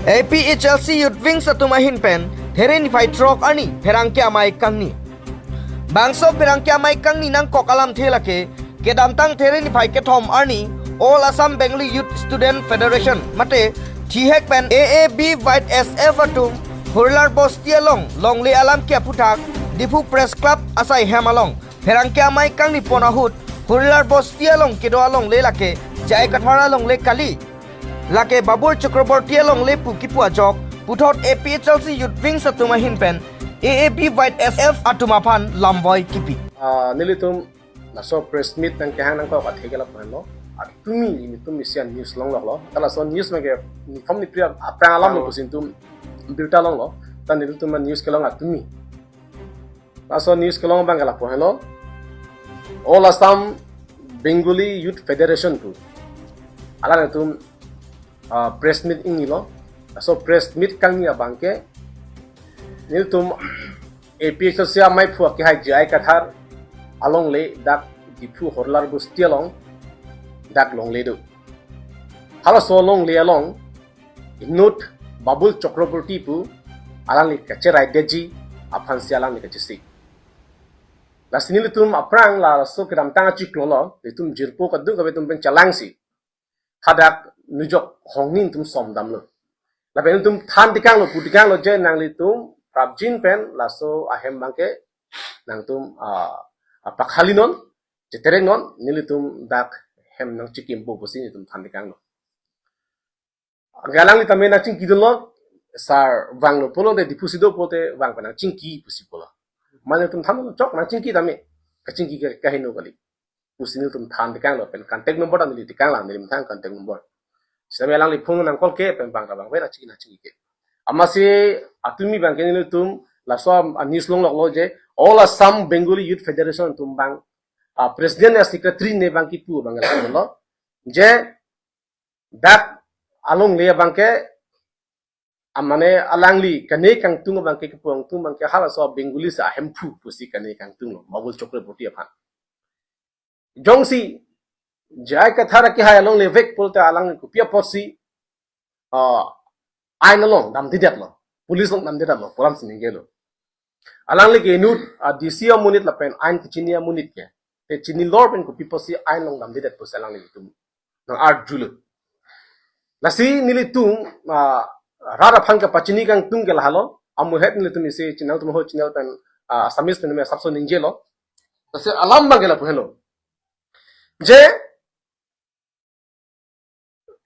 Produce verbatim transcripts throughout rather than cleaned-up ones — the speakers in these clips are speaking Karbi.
A P H L C Youth Wings atum ahin pen There niphai throk arni pherangke amei kangni. Bangso pherangke amei kangni nangkok alamthe lake, kedamtang There niphai kethom arni All Assam Bengali Youth Student Federation mate thihek pen A A B Y S F atum Hurlar Bosti along longle alam ke aphuthak Diphu Press Club asai hem along pherangke amei kangni pon ahut Hurlar Bosti along kedo alongle lake J I Kathar alongle kali. Lake Babul Chakraborty alongle pu kipu ajok puthot A P H L C Youth Wings atum ahin pen A A B Y S F atum aphan lamvoi kipi. Ah, nelitum laso press meet nangkehang nangkok athe ke lapu henlo. Atumi nelitum isi a-news longloklo. Ta laso news nangke nithom niphri aphrang alam lo pusi nelitum birta longlo. Ta nelitum a-news kelong atumi. Laso news kelong abang ke lapu henlo. All Assam Bengali Youth Federation pu alanglitum, ah, press meet ingnilo. Laso press meet kangni abang ke nelitum A P H L C ameiphu akehai J I Kathar alongle dak Diphu Hurlar Bosti along dak longle do. Halaso longle along inut Babul Chakraborty pu alangli kacheraidetji aphansi alangli kachesik. Lasi nelitum aphrang laso kedamtang achiklo lo, nelitum jirpo kadokave atum pen chelangsi hadak nujok hongni nelitum som damlo. Lapen nelitum than tekanglo, pu tekanglo je nanglitum prapjin pen laso ahem abang ke nangtum, ah, ah, pakhalinon, chetereknon, nelitum dak hem nangchikimpo pusi nelitum than tekanglo. Anke alangli tame nangchingkidunlo, sir vanglo pulote Diphu si do pulote vang pen nangchingki pusi pulo. Mane nelitum thanlo chok nangchingki tame. Kachingki ke kaheno kali. Pusi nelitum than tekanglo pen contact number ta neli tekanglang, neli methang contact number. Sitame alangli phone nangcall ke pen bang ta bang pen nangchingki nangchingki ke. Amatsi atumi abang ke nelitum laso a-news longloklo je All Assam Bengali Youth Federation atum abang, ah, president ya secretary ne abang kipu abang ke lapulo. Je dak alongle abang ke, ah, mane alangli kane kangtung abang ke, kepu kangtung abang ke halaso Bengali si ahemphu pusi kane kangtunglo, Babul Chakraborty aphan. Jongsi J I Kathar akehai alongle vek pulote alang kopi apotsi, ah, ain along damdedetlo, police along damdedetlo, pu alamsi ningjelo. Alangli ke inut, ah, D C amonit lapen ain kachini amonit ke. Te chinilor pen kopi apotsi ain along damdedet pusi alanglitum nang-arjulo. Lasi nelitum, ah, rat aphan kepachini kangtung ke lahelo, amuhet nelitum isi channel atum ho channel pen, ah, Assamese pen me asapso ningjelo. Lasi alam abang ke lapu henlo. Je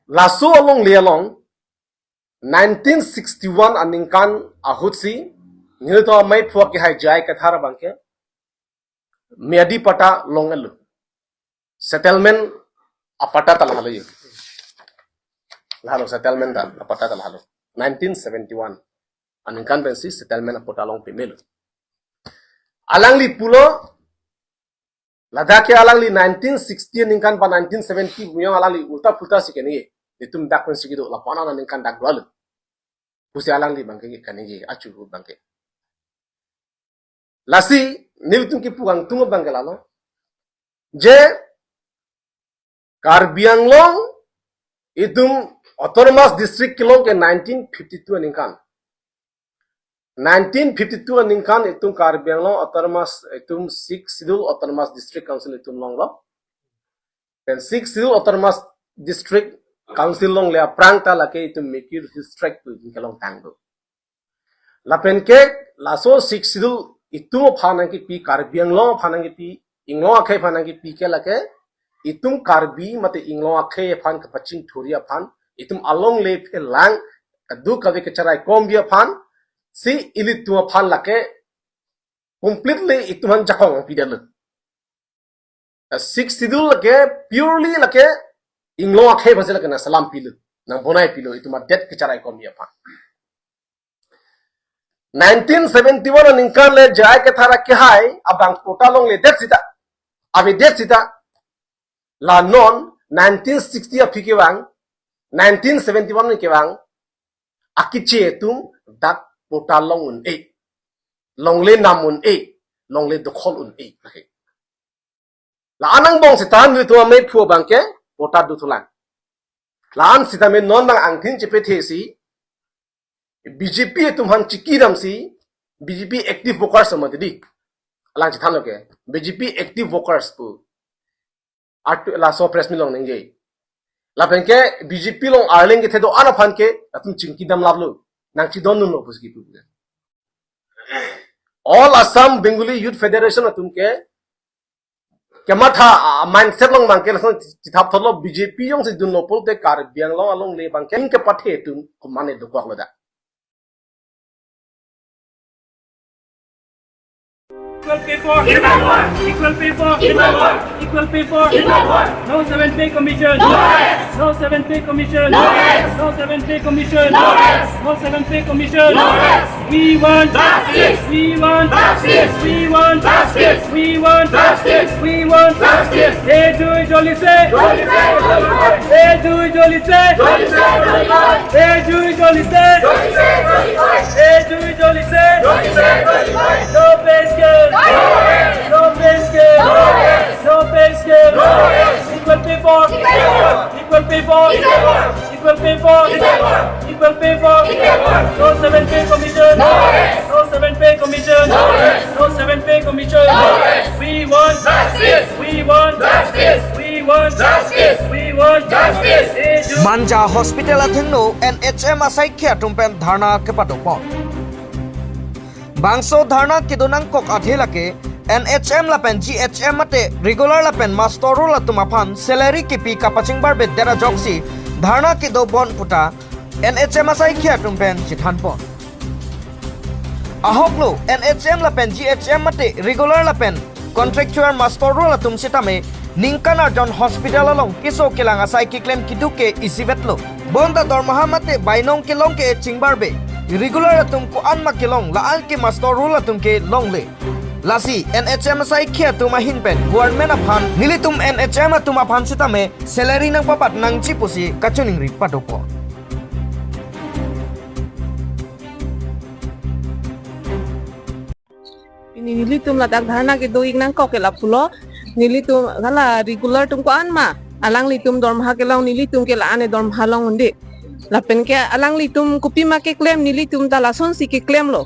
laso alongle along nineteen sixty-one aningkan ahutsi nelitum ameiphu akehai J I Kathar abang ke miyadi patta long-etlo. Settlement apatta ta lahelo yo. Lahelo settlement ta apatta ta lahelo. Nineteen seventy-one aningkan pensi settlement apatta long pemelo. Alangli pulo, ladak ke alangli nineteen sixty aningkan pa nineteen seventy buyong alangli ulta pulta si kene. Itum dak pensi kedo lapu-an aningkan dak dua lo pusi alangli abang ke kane ke achu abang ke. Lasi nelitum kipu kangtung abang ke lalo. Je Karbi Anglong itum autonomous district kelong ke nineteen fifty-two aningkan. Nineteen fifty-two aningkan itum Karbi Anglong autonomous, itum Sixth Schedule Autonomous District Council itum longlo. Then Sixth Schedule Autonomous District Council longle aphrang ta lake itum Mekir Hills Tract pu itum kelongtang do. Lapen ke laso Sixth Schedule itum aphan nangkipi, Karbi Anglong aphan nangkipi, inglong akhei aphan nangkipi ke lake itum Karbi mate inglong akhei aphan kapachingthurji aphan, itum alongle phelang kadokave kacharaikomji aphan si ilitum aphan lake completely itum aphan jakong pidetlo. Sixth Schedule lake purely lake inglong akhei aphansi lake nangselam pilo, nangbonai pilo itum adet kacharaikomji aphan. Nineteen seventy-one aningkan le J I Kathar akehai abang patta longledet sita, avedet sita, la non nineteen sixty aphi kevang, nineteen seventy-one ni kevang, akeche atum dak patta long un-e, longle nam un-e, longle dokhol un-e. La anang bong sita nelitum ameiphu abang ke patta dothulang. La-an sitame non nang angthin chepethesi, B J P atum aphan chiki damsi, B J P active workers atum mati di. Alang chethanlo ke, B J P active workers pu. Art laso press meet along ningje. Lapen ke B J P along arleng kethe do-an aphan ke, latum chingki damlaplo. Nang chidondunlo pusi kipu. All Assam Bengali Youth Federation atum ke, kematha, ah, mindset along abang ke lason chithap thotlo, B J P jongsi dunlo pulote Karbi Anglong alongle abang ke ning kepathe atum komatne dokoklo dak. Equal pay for everyone. Equal pay for everyone. Equal pay for everyone. No seven pay commission. No rest. No seven pay commission. No rest. No seven pay commission. No rest. No seven pay commission. No rest. We want justice. We want justice. We want justice. We want justice. We want justice. এই জুই জ্বলিছে। জ্বলিছে, জ্বলিছে। এই জুই জ্বলিছে। জ্বলিছে, জ্বলিছে। এই জুই জ্বলিছে। জ্বলিছে, জ্বলিছে। এই জুই জ্বলিছে। জ্বলিছে, জ্বলিছে। No pay scale। No pay scale। No pay scale। No pay scale। No pay scale। No pay scale। Equal pay for everyone. Equal pay for everyone. Equal pay for everyone. Equal pay for everyone. No seven pay commission. No rest. No seven pay commission. No rest. No seven pay commission. No rest. We want justice. We want justice. We want justice. We want justice. Manja Hospital athengno N H M asaikhi atum pen dharna kepadopon. Bangso dharna kedo nangkok adhe lake N H M lapen G H M mate regular lapen master roll atum aphan salary kipi kapachingbarbedet ajoksi dharna kedo bon puta N H M asaikhi atum pen chethanpon. Ahoklo N H M lapen G H M mate regular lapen contractual master roll atum sitame ningkan arjon hospital along keso kelang asai keklem keduk ke isivetlo. Bonta dormaha mate bainong kelong ke chingbarbe. Regular atum ko-an ma kelong, la-an ke master roll atum ke longle. Lasi N H M asaikhi atum ahin pen government aphan nelitum N H M atum aphan sitame salary nangpabat nangji pusi kachiningri padopon. Pini nelitum ladak dharna kedo-ik nangkok ke lapulo, nelitum hala regular atum ko-an ma, alanglitum dormaha kelong, nelitum ke la-an e dormaha long un-e. Lapen ke alanglitum kopima keklem, nelitum ta lasonsi keklemlo.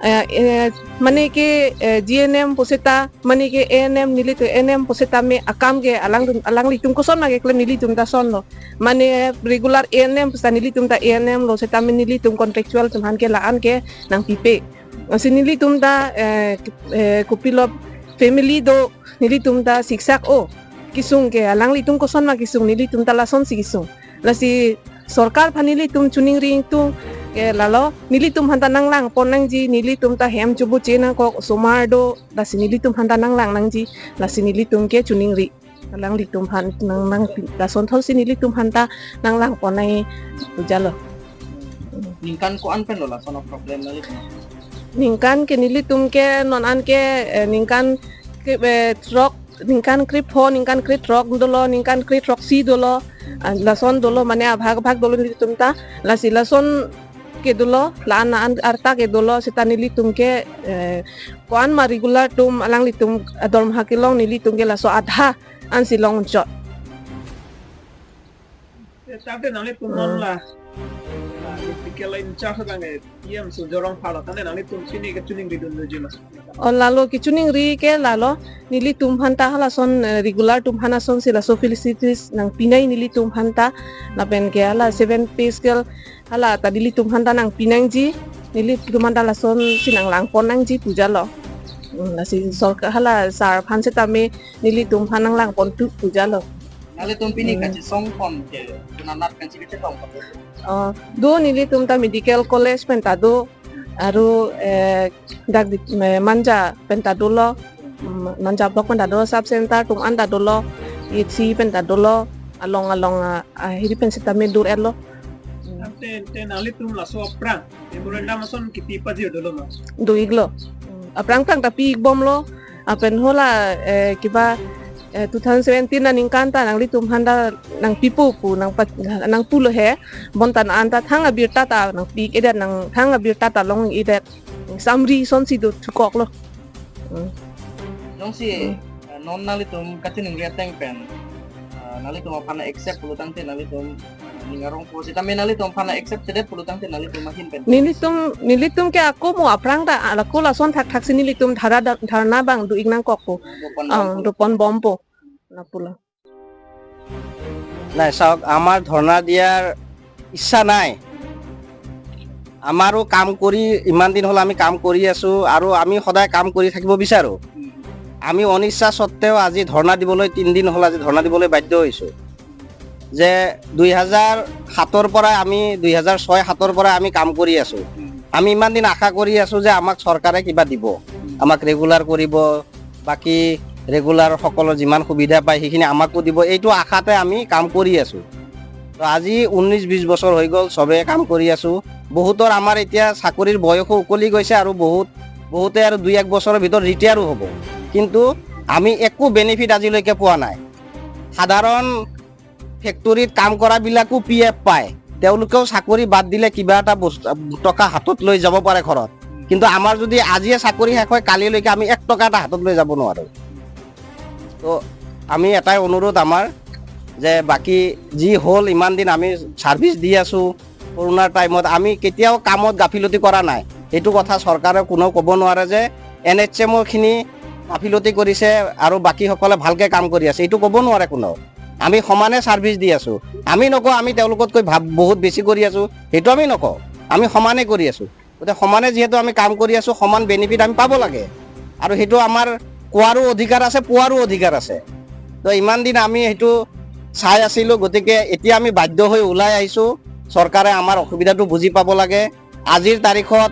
Eh, eh, mane ke, eh, G N M puseta, mane ke A N M, nelitum A N M puseta me akam ke alang, alanglitum koson ma keklem, nelitum ta sonlo. Mane regular A N M puseta nelitum ta A N M lo, setame nelitum contractual atum aphan ke la-an ke nangpipe. Lasi nelitum ta, eh, eh, kopilo family do, nelitum ta siksak o. Kesung ke alanglitum koson ma kesung, nelitum ta lasonsi kesung. Lasi sorkar aphan nelitum chiningri ingtung ke lalo, nelitum aphanta nanglangpon nangji, nelitum ta hem chubu che nangkok osomar do, lasi nelitum aphanta nanglang nangji, lasi nelitum ke chiningri. Alanglitum aphan nang, nang, lason thotsi nelitum aphanta nanglangpon nangji pu jalo. Ningkan ko-an pen lo lason a-problem nangji? Ningkan ke nelitum ke non an ke, eh, ningkan ke, eh, throk, ningkan krepho, ningkan krethrok dolo, ningkan krethroksi dolo, ah, lason dolo mane abhag abhag dolo nelitum ta, lasi lason ke dolo, la-an an arta ke dolo, seta nelitum ke, eh, ko-an ma regular atum alanglitum, ah, dormaha kelong nelitum ke laso adha ansi long chot. Eh, tangte nanglitum non la, la, medical in charge tangte E M Surjya Rongphar lo, tangte nanglitum pini kachiningri dun doji ma? O lalo kachiningri ke lalo, nelitum aphanta halason, eh, regular atum aphan asonsi laso facilities nangpi nangji nelitum aphanta, lapen ke hala seven pay scale hala ta nelitum aphanta nangpi nangji, nelitum aphanta lasonsi nanglangpon nangji pu jalo. Hmm, lasi sorkar hala sar aphan setame nelitum aphan nanglangpon tu pu jalo. Nanglitum pini, hmm, kachesongpon ke, kunanat kanchi kachetong pa? Oh, do nelitum ta medical college pen ta do, aru, eh, dak di, eh, Manja pen ta dolo, mm, Manja block pen ta dolo, sub center atum an ta dolo, E H C pen ta dolo, along along, ah, ah, hiri pen setame dur-etlo. Ante, ante nanglitum laso aphrang memorandum ason kipi pajir dolo ma? Do-iklo. Aphrang aphrang ta pi-ik bomlo. Lapen hala, eh, kiba, eh, two thousand seventeen aningkan ta nanglitum aphanta nangpipo pu nangpa, nangpulo he. Bonta an ta thang abirta ta nangpi-ik-edet, nang thang abirta ta long-edet. Samri asonsi do thukoklo. Hmm. Jongsi, hmm, eh, non nanglitum kachiningri ateng pen, eh, nanglitum aphan accept pulo tangte nanglitum, eh, Ning arong po seta me nelitum aphan accept sedet pulotangte nelitum ahin pen. Nelitum, nelitum ke ako mo aphrang ta, ako lason thakthak si nelitum dhara da-, dharna abang do-ik nangkok po. Dopon Ah, bompo. Dopon bompo. Lapu la. নাই, চাওক, আমাৰ ধৰ্ণা দিয়াৰ ইচ্ছা নাই। আমাৰো কাম কৰি, ইমান দিন হ'ল আমি কাম কৰি আছো আৰু আমি সদায় কাম কৰি থাকিব বিচাৰো। আমি অনিচ্ছা সত্ত্বেও আজি ধৰ্ণা দিবলৈ, তিনিদিন হ'ল আজি ধৰ্ণা দিবলৈ বাধ্য হৈছো যে দুই হাজাৰ সাতৰ পৰা আমি, দুই হাজাৰ ছয় সাতৰ পৰা আমি কাম কৰি আছো। আমি ইমান দিন আশা কৰি আছো যে আমাক চৰকাৰে কিবা দিব, আমাক ৰেগুলাৰ কৰিব, বাকী ৰেগুলাৰ সকলৰ যিমান সুবিধা পায় সেইখিনি আমাকো দিব, এইটো আশাতে আমি কাম কৰি আছো। তো আজি ঊনৈশ বিশ বছৰ হৈ গ'ল, চবে কাম কৰি আছো। বহুতৰ আমাৰ এতিয়া চাকৰিৰ বয়সো উকলি গৈছে আৰু বহুত, বহুতে আৰু দুই এক বছৰৰ ভিতৰত ৰিটায়াৰো হ'ব, কিন্তু আমি একো বেনিফিট আজিলৈকে পোৱা নাই। সাধাৰণ ফেক্টৰীত কাম কৰাবিলাকো পি এফ পায়, তেওঁলোকেও চাকৰি বাদ দিলে কিবা এটা বস্তু, টকা হাতত লৈ যাব পাৰে ঘৰত, কিন্তু আমাৰ যদি আজিয়ে চাকৰি শেষ হয়, কালিলৈকে আমি এক টকা এটা হাতত লৈ যাব নোৱাৰো। তো আমি এটাই অনুৰোধ আমাৰ যে বাকী যি হ'ল, ইমান দিন আমি ছাৰ্ভিচ দি আছো, কৰোণাৰ টাইমত আমি কেতিয়াও কামত গাফিলতি কৰা নাই। এইটো কথা চৰকাৰে কোনেও ক'ব নোৱাৰে যে এন এইচ এম অ'খিনি গাফিলতি কৰিছে আৰু বাকীসকলে ভালকে কাম কৰি আছে, এইটো ক'ব নোৱাৰে কোনেও। আমি সমানে ছাৰ্ভিচ দি আছো। আমি নকওঁ আমি তেওঁলোকতকৈ ভাব-, বহুত বেছি কৰি আছো, সেইটো আমি নকওঁ। আমি সমানে কৰি আছো। গতিকে সমানে যিহেতু আমি কাম কৰি আছো, সমান বেনিফিট আমি পাব লাগে। আৰু সেইটো আমাৰ কোৱাৰো অধিকাৰ আছে, পোৱাৰো অধিকাৰ আছে। তো ইমান দিন আমি সেইটো চাই আছিলো, গতিকে এতিয়া আমি বাধ্য হৈ ওলাই আহিছো। চৰকাৰে আমাৰ অসুবিধাটো বুজি পাব লাগে। আজিৰ তাৰিখত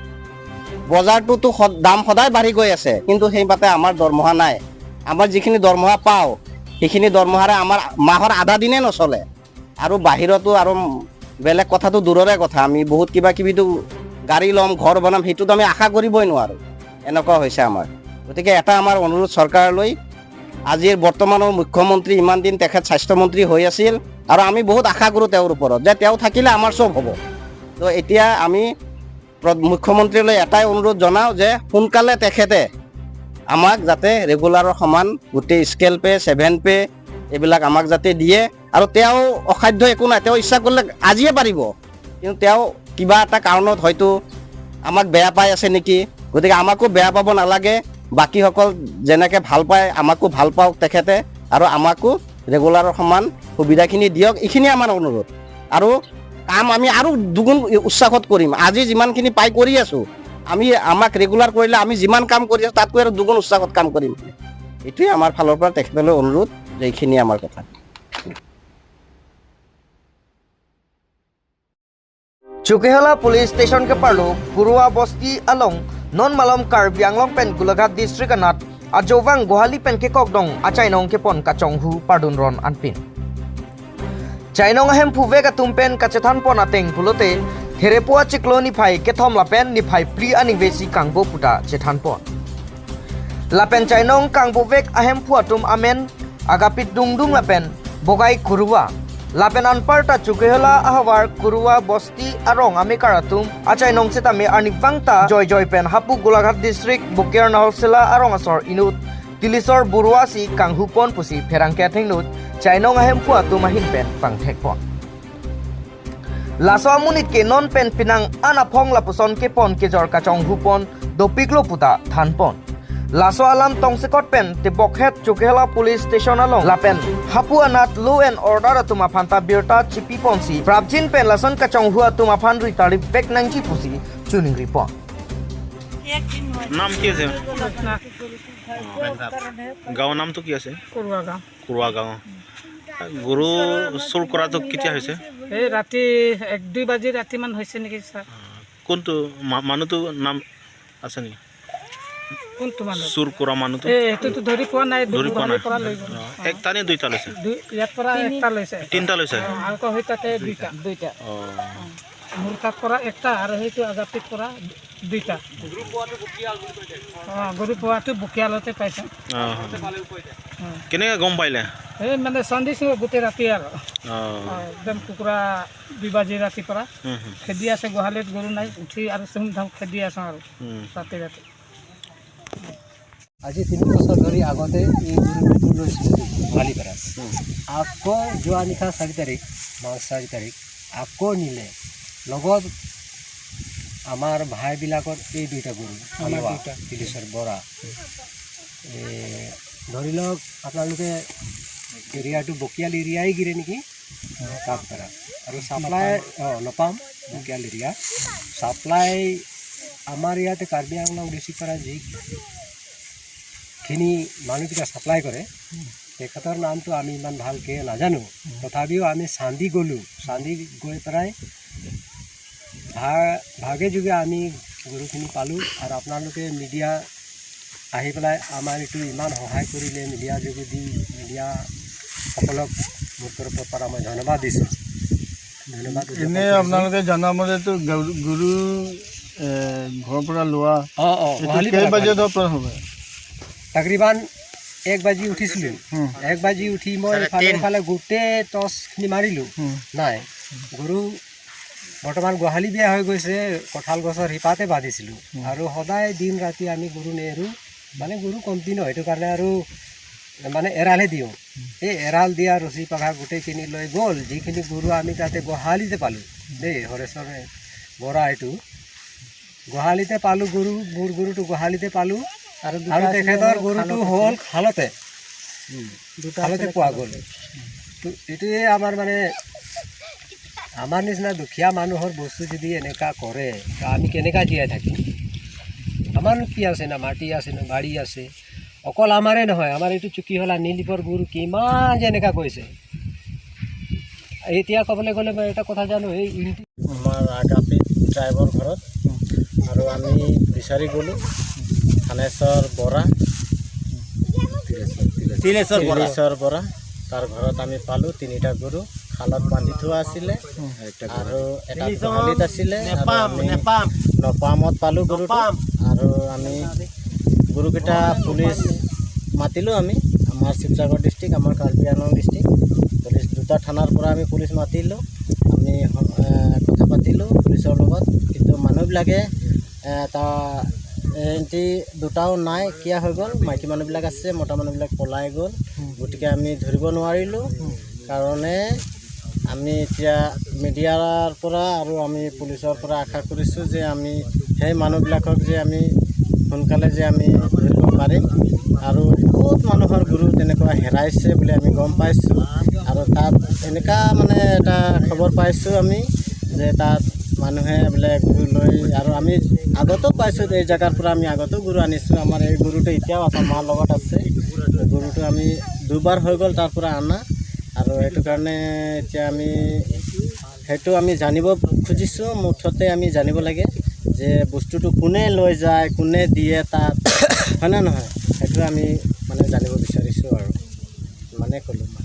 বজাৰটোতো স-, দাম সদায় বাঢ়ি গৈ আছে, কিন্তু সেইমতে আমাৰ দৰমহা নাই। আমাৰ যিখিনি দৰমহা পাওঁ, সেইখিনি দৰমহাৰে আমাৰ মাহৰ আধা দিনে নচলে। আৰু বাহিৰতো আৰু বেলেগ কথাটো দূৰৰে কথা, আমি বহুত কিবা কিবিতো গাড়ী ল'ম, ঘৰ বনাম, সেইটোতো আমি আশা কৰিবই নোৱাৰো। এনেকুৱা হৈছে আমাৰ। গতিকে এটা আমাৰ অনুৰোধ চৰকাৰলৈ, আজিৰ বৰ্তমানৰ মুখ্যমন্ত্ৰী, ইমান দিন তেখেত স্বাস্থ্যমন্ত্ৰী হৈ আছিল আৰু আমি বহুত আশা কৰোঁ তেওঁৰ ওপৰত যে তেওঁ থাকিলে আমাৰ চব হ'ব। তো এতিয়া আমি প্ৰ-, মুখ্যমন্ত্ৰীলৈ এটাই অনুৰোধ জনাওঁ যে সোনকালে তেখেতে আমাক যাতে ৰেগুলাৰৰ সমান গোটেই স্কেল পে, ছেভেন পে এইবিলাক আমাক যাতে দিয়ে। আৰু তেওঁ অসাধ্য একো নাই, তেওঁ ইচ্ছা কৰিলে আজিয়ে পাৰিব, কিন্তু তেওঁ কিবা এটা কাৰণত হয়তো আমাক বেয়া পাই আছে নেকি। গতিকে আমাকো বেয়া পাব নালাগে, বাকীসকল যেনেকে ভাল পায় আমাকো ভাল পাওক তেখেতে, আৰু আমাকো ৰেগুলাৰৰ সমান সুবিধাখিনি দিয়ক, এইখিনি আমাৰ অনুৰোধ। আৰু কাম আমি আৰু দুগুণ উৎসাহত কৰিম। আজি যিমানখিনি পাই কৰি আছো, আমি, আমাক ৰেগুলাৰ কৰিলে আমি যিমান কাম কৰি আছো তাতকৈ আৰু দুগুণ উৎসাহত কাম কৰিম। এইটোৱে আমাৰ ফালৰ পৰা তেখেতলৈ অনুৰোধ যে এইখিনিয়ে আমাৰ কথা। Chokihola Police Station keparlo Kurwa Bosti along non malom Karbi Anglong pen Golaghat District anat ajovang Guwahati pen kekokdong achainong kepon kachonghu pardun ron anpin. Chainong ahemphu vek atum pen kachethan pon ateng pulote Therepo achiklo niphai kethom lapen niphai phli aningve si kangbo puta chethan pon. Lapen chainong kangbo vek ahemphu atum amen Agapit Dungdung lapen Bogai Kurwa. Lapen anparta Chokihola ahavar Kurwa Bosti arong amekar atum achainong setame arnivang ta joijoi pen hapu Golaghat District Bokajan Naholsela arong asor inut Tilisor Baruah si kanghu pon pusi pherangke athengno chainong ahemphu atum ahin pen pangthek pon. Laso amonit ke non pen penang an aphong lapuson kepon kejor kachonghu pon dopiklo puta than pon. Laso alam tongsekot pen tebokhet Chokihola Police Station along lapen hapu anat law and order atum aphan ta birta chipi ponsi prapjin pen lason kachonghu atum aphan ri tarlip vek nangji pusi choningri pon. নাম কি আছে? গাঁৱৰ নামটো কি আছে? Kurwa Gaon. Kurua গাঁও। গৰু চুৰ কৰাটো কেতিয়া হৈছে? এই ৰাতি এক দুই বাজি ৰাতি মান হৈছে নেকি ছাৰ। কোনটো মা-, মানুহটো নাম আছে নেকি? কোনটো মানুহ? চুৰ কৰা মানুহটো? এই এইটোতো ধৰি পোৱা নাই, ধৰি পোৱা নাই। গুৱাহাটীৰ পৰা লৈ গ'ল। অ, একটা নে দুইটা লৈছে? দুই, ইয়াৰ পৰা তিনিটা লৈছে। তিনিটা লৈছে? অ, আৰু আকৌ সেই তাতে দুইটা। দুইটা। অ। মোৰ তাত পৰা একটা আৰু সেইটো আগাপিত পৰা দুইটা। অ, গৰু পোৱাটো বকিয়ালতে পাইছে। অ। অ। কেনেকে গম পাইলে? এই মানে চান্দিছো গোটেই ৰাতি আৰু। অ। অ, একদম কুকুৰা দুই বাজি ৰাতিৰ পৰা। হুম, হুম। খেদি আছে গোহালিত, গৰু নাই, উঠি আৰু চুম ধাম খেদি আছো আৰু। হুম। ৰাতি ৰাতি। আজি তিনি বছৰ ধৰি আগতে এই গৰুটো লৈছিলোঁ গোহালিৰ পৰা। হুম। আকৌ যোৱা নিশা চাৰি তাৰিখ, মাৰ্চ চাৰি তাৰিখ, আকৌ নিলে, লগত আমাৰ ভাইবিলাকৰ এই দুইটা গৰু, আমাৰ হালোৱা, দুইটা। তিলেশ্বৰ বৰা। এ, ধৰি লওক, আপোনালোকে এৰিয়াটো বকিয়াল এৰিয়াই গিৰে নেকি? তাত পৰা। আৰু ছাপ্লাই, অ, নপাম, বকিয়াল এৰিয়া। ছাপ্লাই আমাৰ ইয়াতে কাৰ্বি আংলং ডিষ্ট্ৰিক্ট পৰা যিখিনি মানুহকেইটা ছাপ্লাই কৰে, তেখেতৰ নামটো আমি ইমান ভালকে নাজানো। তথাপিও আমি চান্দি গ'লো। চান্দি গৈ পেলাই ভা-, ভাগে যোগে আমি গৰুখিনি পালোঁ। আৰু আপোনালোকে মিডিয়া আহি পেলাই আমাৰ এইটো ইমান সহায় কৰিলে, মিডিয়া যোগেদি মিডিয়াসকলক মোৰ তৰফৰ পৰা মই ধন্যবাদ দিছোঁ। ধন্যবাদ জ্ঞাপন এনে কৰিছোঁ। আপোনালোকে জনা মতেতো গৰু, গৰু, এ, ঘৰৰ পৰা লোৱা, অ, অ, এইটো গোহালি কেই পৰা বাজে লোৱা। ধৰ পৰা হ'ব? তাকৰিবান এক বাজি উঠিছিলোঁ। হুম। এক বাজি উঠি মই চাৰে ইফালে তিন। ইফালে গোটেই টৰ্চখিনি মাৰিলোঁ। হুম। নাই। গৰু বৰ্তমান গোহালি বেয়া হৈ গৈছে, কঁঠাল গছৰ শিপাতে বান্ধিছিলোঁ। হুম। আৰু সদায় দিন ৰাতি আমি গৰু নেৰো, মানে গৰু কমটি নহয়, এইটো কাৰণে আৰু মানে এৰালহে দিওঁ। এই এৰাল দিয়া ৰছী পাঘা গোটেইখিনি লৈ গ'ল, যিখিনি গৰু আমি তাতে গোহালিতে পালোঁ দেই, হৰেশ্বৰ বৰা এইটো। গোহালিতে পালোঁ গৰু, মোৰ গৰুটো গোহালিতে পালোঁ। আৰু দুটা আৰু আছিলে তেখেতৰ গৰুটো খালতে হ'ল আছিলে। খালতে। উম, দুটা খালতে আছিলে পোৱা খালতে। গ'ল। তো এইটোৱে আমাৰ মানে, আমাৰ নিচিনা দুখীয়া মানুহৰ বস্তু যদি এনেকা কৰে, তো আমি কেনেকা জীয়াই থাকিম? আমাৰনো কি আছে, না মাটি আছে, না বাৰী আছে? অকল আমাৰে নহয়, আমাৰ এইটো চুকিহলা নীলিপৰ গৰু কিমান যে এনেকা গৈছে। এতিয়া ক'বলৈ গ'লে মই এটা কথা জানো, এই ইনটি- আমাৰ আগাপি ট্ৰাইবৰ ঘৰত আৰু আমি বিচাৰি গ'লো থানেশ্বৰ বৰা, তিলেশ্বৰ বৰা। তিলেশ্বৰ বৰা, তাৰ ঘৰত আমি পালোঁ তিনিটা গৰু, খালত বান্ধি থোৱা আছিলে। আৰু এটা তিনিজন গোহালিত আছিলে, আৰু নেপাম, আমি নেপাম। নপামত পালোঁ গৰুটো। নপাম। আৰু আমি গৰুকেইটা পুলিচ মাতিলোঁ আমি, আমাৰ শিৱসাগৰ ডিষ্ট্ৰিক্ট, আমাৰ কাৰ্বি আংলং ডিষ্ট্ৰিক্ট, পুলিচ দুটা থানাৰ পৰা আমি পুলিচ মাতিলোঁ। আমি, এ, কথা পাতিলোঁ পুলিচৰ লগত, কিন্তু মানুহবিলাকে, এ, এটা এণ্টি দুটাও নাই, কিয় হৈ গ'ল? মাইকী মানুহবিলাক আছে, মতা মানুহবিলাক পলাই গ'ল। গতিকে আমি ধৰিব নোৱাৰিলোঁ। কাৰণে আমি এতিয়া মিডিয়াৰ পৰা আৰু আমি পুলিচৰ পৰা আশা কৰিছোঁ যে আমি সেই মানুহবিলাকক যে আমি সোনকালে যে আমি ধৰিব পাৰিম। আৰু বহুত মানুহৰ গৰু তেনেকুৱা হেৰাইছে বুলি আমি গম পাইছোঁ। আৰু তাত এনেকুৱা মানে এটা খবৰ পাইছোঁ আমি যে তাত মানুহে বোলে গৰু লৈ, আৰু আমি আগতেও পাইছোঁ, এই জেগাৰ পৰা আমি আগতেও গৰু আনিছোঁ। আমাৰ এই গৰুটো এতিয়াও আছে, মাৰ লগত আছে। গৰুটো আমি দুবাৰ হৈ গ'ল তাৰ পৰা অনা। আৰু সেইটো কাৰণে এতিয়া আমি সেইটো আমি জানিব খুজিছোঁ, মুঠতে আমি জানিব লাগে যে বস্তুটো কোনে লৈ যায়, কোনে দিয়ে তাত, হয়নে নহয়? সেইটো আমি মানে জানিব বিচাৰিছোঁ আৰু, মানে ক'লোঁ মই।